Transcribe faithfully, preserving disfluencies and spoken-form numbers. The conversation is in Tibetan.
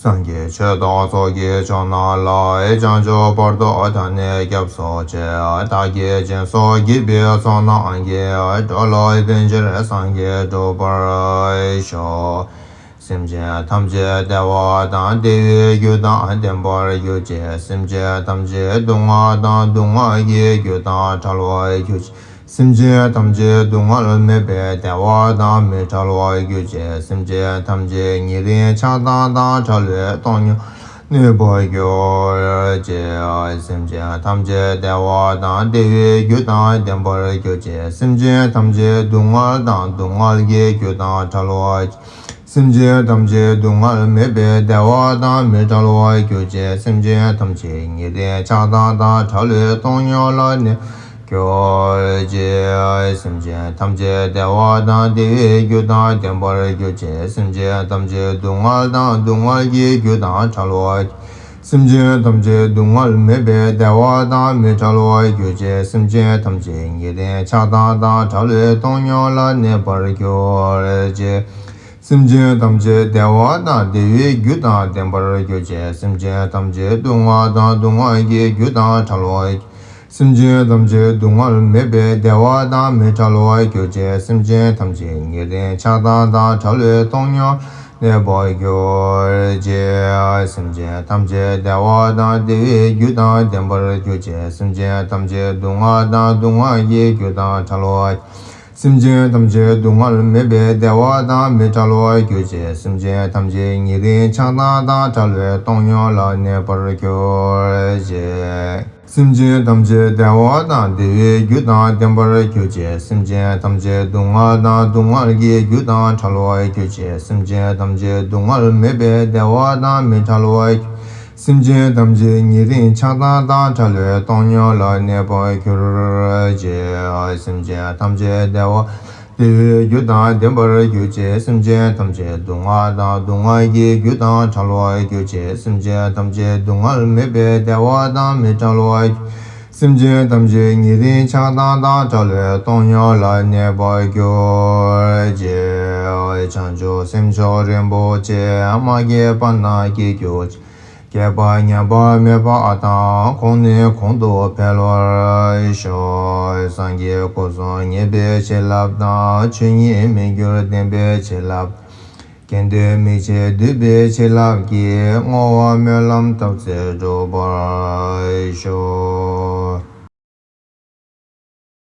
སངས་རྒྱས་ཆོས་དང་ཚོགས་ཀྱི་མཆོག་རྣམས་ལ། བྱང་ཆུབ་བར་དུ་བདག་ནི་སྐྱབས་སུ་མཆི། བདག་གིས་སྦྱིན་སོགས་བགྱིས་པའི་ཚོགས་རྣམས་ཀྱིས། འགྲོ་ལ་ཕན་ཕྱིར་སངས་རྒྱས་འགྲུབ་པར་ཤོག། སེམས་ཅན་ཐམས་ཅད་བདེ་བ་དང་བདེ་བའི་རྒྱུ་དང་ལྡན་པར་གྱུར་ཅིག། སེམས་ཅན་ཐམས་ཅད་སྡུག་བསྔལ་དང་སྡུག་བསྔལ་གྱི་རྒྱུ་དང་བྲལ་བར་གྱུར་ཅིག། སེམས་ཅན་ཐམས་ཅད་སྡུག་བསྔལ་མེད་པའི་བདེ་བ་དང་མི་འབྲལ་བར་གྱུར་ཅིག། སེམས་ཅན་ཐམས་ཅད་ཉེ་རིང་ཆགས་སྡང་དང་བྲལ་བའི་སྟོང་ཉིད་གནས་པར་གྱུར་ཅིག། སེམས་ཅན་ཐམས་ཅད་བདེ་བ་དང་བདེ་བའི་རྒྱུ་དང་ལྡན་པར་གྱུར་ཅིག། སེམས་ཅན་ཐམས་ཅད་སྡུག་བསྔལ་དང་སྡུག་བསྔལ་གྱི་རྒྱུ་དང་བྲལ་བར། སེམས་ཅན་ཐམས་ཅད་སྡུག་བསྔལ་མེད་པའི་བདེ་བ་དང་མི་འབྲལ་བར་གྱུར་ཅིག། སེམས་ཅན་ཐམས་ཅད་ཉེ་རིང་ཆགས་སྡང་དང་བྲལ་བའི་སྟོང་ཉིད་ལ་གནས་གྱུར་ཅིག། སེམས་ཅན་ཐམས་ཅད་བདེ་བ་དང་བདེ་བའི་རྒྱུ་དང་ལྡན་པར་གྱུར་ཅིག། སེམས་ཅན་ཐམས་ཅད་སྡུག་བསྔལ་དང་སྡུག་བསྔལ་གྱི་རྒྱུ་དང་བྲལ་བར། སེམས་ཅན་ཐམས་ཅད་སྡུག་བསྔལ་མེད་པའི་བདེ་བ་དང་མི་འབྲལ་བར་གྱུར་ཅིག། སེམས་ཅན་ཐམས་ཅད་ཉེ་རིང་ཆགས་སྡང་དང་བྲལ་བའི་སྟོང་ཉིད་ལ་གནས་པར་གྱུར་ཅིག། སེམས་ཅན་ཐམས་ཅད་བདེ་བ་དང་བདེ་བའི་རྒྱུ་དང་ལྡན་པར་གྱུར་ཅིག། སེམས་ཅན་ཐམས་ཅད་སྡུག་བསྔལ་དང་སྡུག་བསྔལ་གྱི་རྒྱུ་དང་བྲལ་བར། སེམས་ཅན་ཐམས་ཅད་སྡུག་བསྔལ་མེད་པའི་བདེ་བ་དང་མི་འབྲལ་བར་གྱུར་ཅིག། སེམས་ཅན་ཐམས་ཅད་ཉེ་རིང་ཆགས་སྡང་དང་བྲལ་བའི་སྟོང་ཉིད་གནས་པར་གྱུར་ཅིག། སེམས་ཅན་ཐམས་ཅད་བདེ་བ་དང་བདེ་བའི་རྒྱུ་དང་ལྡན་པར་གྱུར་ཅིག། སེམས་ཅན་ཐམས་ཅད་སྡུག་བསྔལ་དང་སྡུག་བསྔལ་གྱི་རྒྱུ་དང་བྲལ་བར། སེམས་ཅན་ཐམས་ཅད་སྡུག་བསྔལ་མེད་པའི་བདེ་བ་དང་མི་འབྲལ་བར་གྱུར་ཅིག། སེམས་ཅན་ཐམས་ཅད་ཉེ་རིང་ཆགས་སྡང་དང་བྲལ་བའི་སྟོང་ཉིད་ལ་གནས་པར་གྱུར་ཅིག། སེམས་ཅན་ཐམས་ཅད་བདེ་བ་དང་བདེ་བའི་རྒྱུ་དང་ལྡན་པར་གྱུར་ཅིག། སེམས་ཅན་ཐམས་ཅད་སྡུག་བསྔལ་དང་སྡུག་བསྔལ་གྱི་རྒྱུ་དང་བྲལ་བར་གྱུར་ཅིག། སེམས་ཅན་ཐམས་ཅད་སྡུག་བསྔལ་མེད་པའི་བདེ་བ་དང་མི་འབྲལ་བར་གྱུར། སེམས་ཅན་ཐམས་ཅད་ཉེ་རིང་ཆགས་སྡང་དང་བྲལ་བའི་སྟོང་ཉིད་ལ་གནས་པར་གྱུར་ཅིག། སེམས་ཅན་ཐམས་ཅད་བདེ་བ་བདེ་བའི་རྒྱུ་དང་ལྡན་པར་གྱུར་ཅིག། སེམས་ཅན་ཐམས་ཅད་སྡུག་བསྔལ་དང་སྡུག་བསྔལ་གྱི་རྒྱུ་དང་བྲལ་བར་གྱུར་ཅིག། སེམས་ཅན་ཐམས་ཅད་སྡུག་བསྔལ་མེད་པའི་བདེ་བ་དང་མི་འབྲལ་བར་གྱུར། སེམས་ཅན་ཐམས་ཅད་ཉེ་རིང་ཆགས་སྡང་དང་བྲལ་བའི་སྟོང་ཉིད་ལ་གནས་པར་གྱུར་ཅིག། བྱང་ཆུབ་སེམས་མཆོག་རིན་པོ་ཆེ། མ་སྐྱེས་པ་རྣམས་སྐྱེ་གྱུར་ཅིག། སྐྱེས་པ་ཉམས་པ་མེད་པ་དང་། གོང་ནས་གོང་དུ་འཕེལ་བར་ཤོག། སངས་རྒྱས་སྐུ་གསུམ་བརྙེས་པའི་བྱིན་རླབས་དང་། ཆོས་ཉིད་མི་འགྱུར་བདེན་པའི་བྱིན་རླབས། དགེ་འདུན་མི་ཕྱེད་འདུས་པའི་བྱིན་རླབས་ཀྱིས། བསྔོ་བ་སྨོན་ལམ་བཏབ་ཚད་འགྲུབ་པར་ཤོག།